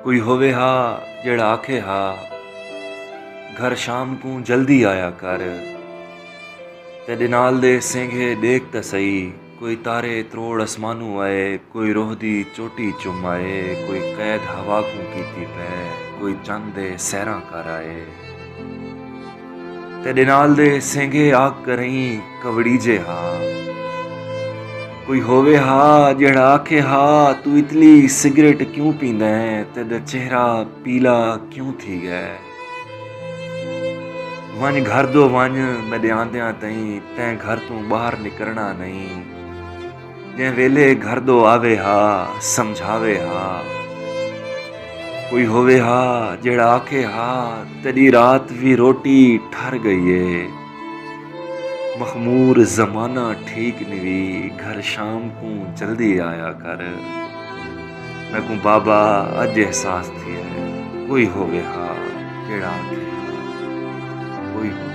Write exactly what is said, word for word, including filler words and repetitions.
کوئی ہووے ہا جیڑھا آکھے ہا، گھر شام کوں جلدی آیا کر۔ تیݙے نال دے سینگھے ݙیکھ تاں سہی، کوئی تارے تروڑ اسمانوں آئے، کوئی روہ دی چوٹی چم آئے، کوئی قید ہوا کوں کیتی پئے، کوئی چن دے سیراں کر آئے۔ تیݙے نال دے سینگھے آکھ کرئیں کوڑیجے ہا۔ کوئی ہووے ہا جیڑھا آکھے ہا، توں اتلی سگریٹ کیوں پیندا ہیں؟ تیݙا چہرہ پیلا کیوں تھی ڳئے؟ ونڄ گھر دو ونڄ، میݙے آندیاں تئیں تیں گھر توں ٻاہر نکرݨا نئیں۔ جیں ویلے گھر دو آوے ہا، سمجھاوے ہا۔ کوئی ہووے ہا جیڑھا آکھے ہا، تیݙی رات وی روٹی ٹھر ڳئی اے۔ مخمور زمانہ ٹھیک نوی، گھر شام کوں جلدی آیا کر۔ میکوں بابا اڄ احساس تھیا ہے، کوئی ہووے ہا جیڑھا آکھے ہا، کوئی ہووے۔